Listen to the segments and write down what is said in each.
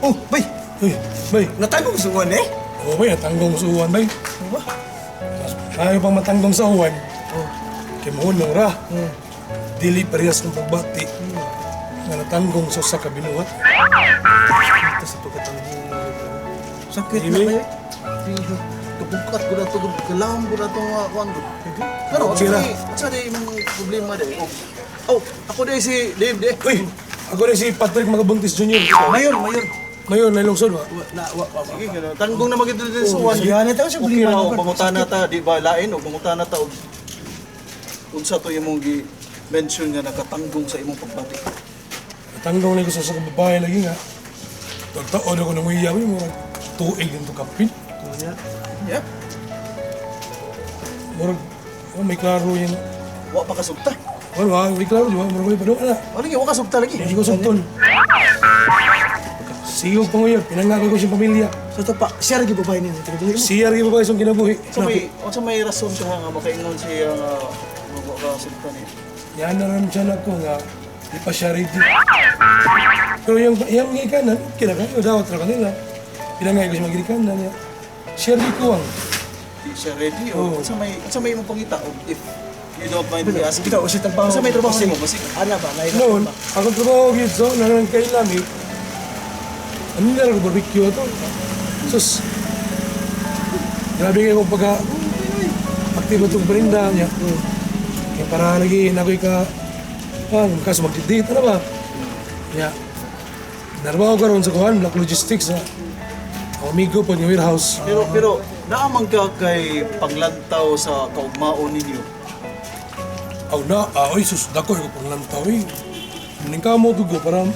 Oh, bay! Uy, bay. Natanggong sa uwan eh? Oo, bay, natanggong sa uwan, bay. Ano ba? Mas ayaw pang matanggong sa uwan. Oh. Kay mahunong ra. Dili parehas ng pagbati nga natanggong sa usa ka binuhat. Ito sa pagkatanggong. Sakit na Iwi. kayo. Kabukat ko na ito, kalam ko na ito nga kuwan ko. Pero, Sira. sa di imong problema di? Oh, oh, ako di si Dave di. Uy, ako rin si Patrick Magabuntis Jr. Mayor, mayor. Mayor, na lungsod ba? Wa, na, wa, wa, wa. Sige, gano'n. Tanggong na magito din sa uwan. Sige, ano tayo sa Okay problema ra, na og ba? mangutana ta, di ba lain og mangutana ta og unsa to imong gi mention nga nakatanggong sa imong pagbati. Natanggong na ko sa usa ka babae lagi nga. Tagtaon ako ng uya, uy, murag tuig yung kapit. Yeah. Murag, oh, may klaro yung. Wa pa kasugta. Wala, may klaro, di ba? Murag may padung, ala. Wala lagi wa kasugta lagi. Hindi ko sugton. Sigog pang uya, pinangako ko siyang pamilya. So ito pa, siya rin babae niya. Kinabuhi mo. Siya rin babae sa kinabuhi. So may unsa may rason ka nga makaingon siya nga wa ka sugta niya? Yan na rin siya na ko nga, di pa siya ready. Pero yung ngikanan, kinakayo, dawat ra kanila. Pinangay ko siya magikanan niya. Siya rin ko ang. Di siya ready Oo. o unsa may imong pangita og if you don't mind me asking? Ikaw, usit ang Unsa may trabaho nimo basig? Ana ba? Nahirap Noon, ba? akong trabaho gyud so, nanang kay lami. Ano na rin barbecue ato? Sus, grabe kayo kung pagka aktibo itong parinda niya. Kaya para lagi nakoy ka, ah, kaso mag-date, ano ba? Niya, narbaho karon sa kuhan, Black Logistics, ha. Ang amigo po ng warehouse. Pero naamang ka kay panglantaw sa kaugmaon ninyo. Aw na, ah, oy, sus, dako, ikaw pang lantaw, eh. Maning kamo, dugo, para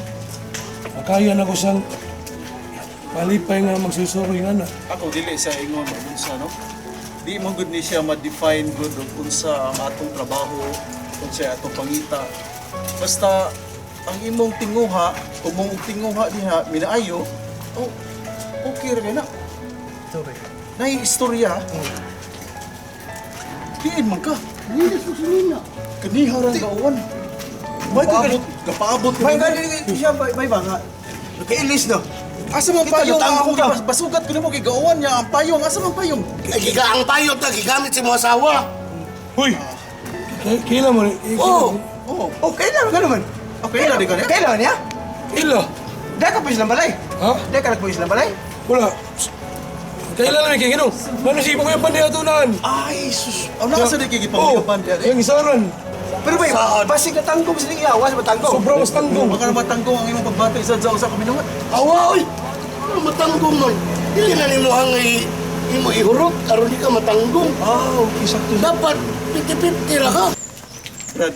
makaya na ko siyang palipay nga magsusuri nga na. Ako dili sa ingon og unsa no. Di mo gud ni siya ma-define gud og unsa ang atong trabaho, unsa atong pangita. Basta ang imong tinguha, kung mong tinguha diha minaayo, oh, okay ra kay na. Ito ba? Nay istorya. Diin man ka. Kaniha ra gauwan. May Gapaabot, gapaabot May gani siya, may ba nga? Kailis no? Asa man Kita, payong natangkong ako ka. basugat ko nimo kay gauwan niya ang payong, asa man payong? Ay, giga ang payot na gigamit si mga asawa. Huy! Kailan mo? Eh, Oo. Oh, Oh, kailan ka naman? okay na di ka niya. Kailan niya? Kaila? Dahil ka po silang balay. Ha? Dahil ka na po silang balay. Wala. Kailan lang kay Ginoo? Mano si ibang yung pandiatunan? Ay, sus. Ang nasa di kay gipanguyupan diya. Yung isaran. Pero may, basig na tanggong silang iawas, matanggong. Sobra mas tanggong. Baka na matanggong ang imong pagbati sa sa usa ka minuot. Awa, oy! Ano matanggong nun? Dili na nimo ang imo ihurot, aron di ka matanggong. Ah, okay, sakto. Dapat 50-50 ra ka. Brad,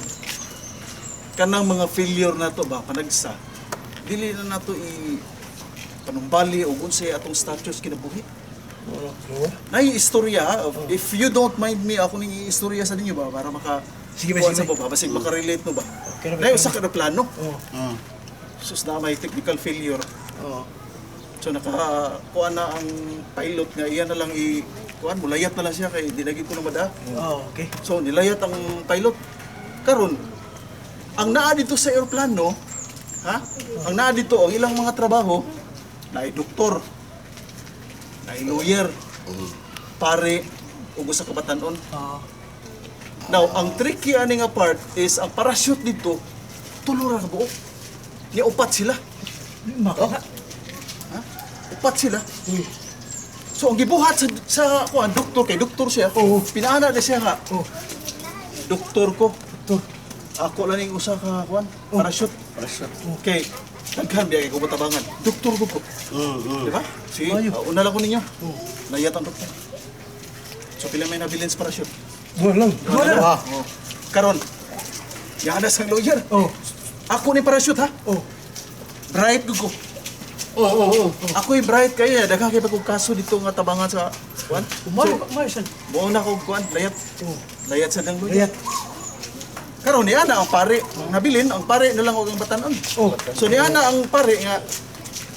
kanang mga failure na to ba, panagsa, dili na nato i panumbali o unsay atong status kinabuhi. Nay istorya, if you don't mind me, ako ning iistorya sa ninyo ba para maka Sige ba, kuwan sige sa ba, basig makarelate mo ba? Okay na ba, Nay okay usa ka na plano. Oo. Sus na may technical failure. Oo. So naka kuan na ang pilot nga iya na lang i kuan mulayat na lang siya kay di lagi ko na madaa. Oh, okay. So nilayat ang pilot. Karon ang naa dito sa eroplano, ha? Ang naa dito ang ilang mga trabaho, naay doktor, naay lawyer, pare ug usa ka batan-on. Oo. Now, ang tricky ani nga part is ang parachute dito tulo ra ka buok. Ni upat sila. Maka. Ha? Upat sila. So ang gibuhat sa kuan doktor kay doktor siya. Oo. Pinaana na siya nga. Oh, Doktor ko. doktor. Ako lang ning usa ka kuan, parachute. Parachute. Okay. Daghan biya kay kumatabangan. Doktor ko ko. Di ba? Sige, Ayo. una lang ko ninyo. Layat ang doktor. So pila may nabilin sa parachute? Wala lang. Wala na. Oh. Karon. Yanas ang lawyer. Oh, Ako ni parachute ha. oh. Bright gud ko. Oo. Ako yung bright kaya daghan kay pag kaso dito nga tabangan sa kuan. Umayo, umayo siya. Buo na ko kuan, layat. Oh. Layat sa dang lawyer. Layat. Karon niya na ang pare, ang nabilin ang pare na lang og ang batanon. Oh. So niya na ang pare nga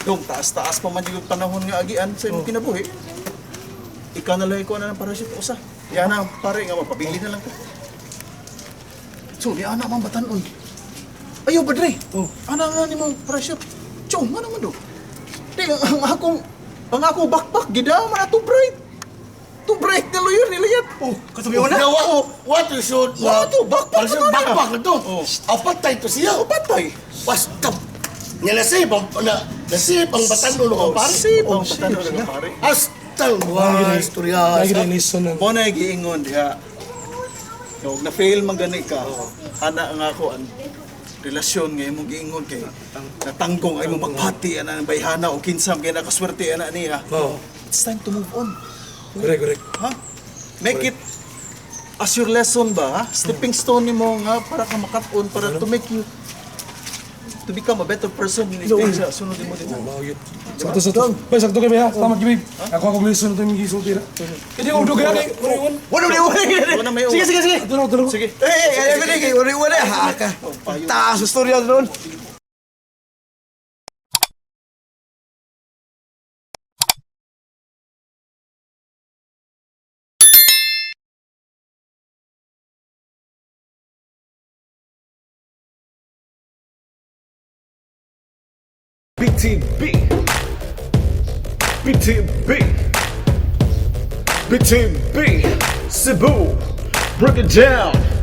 dong taas-taas pa man yung panahon nga agian sa imong kinabuhi. Ikaw na lang ikaw na ng parachute usa. Niya na ang pare nga mapabili na lang ka. So niya na ang batanon. Ayo badre. Oh. Ana nga nimo parachute. Chong, nga naman do. Di, ang akong backpack, gida man ato bright. Too bright na lawyer nila yan. Oh, katabi na. Now, what you should... What to? Backpack Para na to na. Backpack na to. Oh. Apatay to siya. Oh, patay. Basta. Nga nasip ang, nasip ang batanon ng pare. Sip ang Oh, patano sip ng sila. pare. Hasta ang istorya. Lagi na lesson ng Mo na giingon diha. Kung na fail man gani ka, ana nga ako ang relasyon nga imong giingon kay natanggong ay mo magpati ana ang bayhana o kinsam kay nakaswerte ana niya. Oo. It's time to move on. Correct, correct. Ha? Make it as your lesson ba? Ha? Stepping stone nimo nga para ka makat-on, para to make you to become a better person in the sa sunod nimo dito. Wow, yun. Sakto, sakto. Bay, sakto kami ha. Salamat kami. Ako lesson na ito yung gisulti na. Kaya ko, dugay kay. Wala yun. Wala, wala, Wala may wala. Sige, sige, sige. Ito na, ito na. Sige. Eh, eh, eh, eh, wala, wala. Ha, ka. Taas ang storya doon. BTB. BTB. BTB. Cebu. Break it down.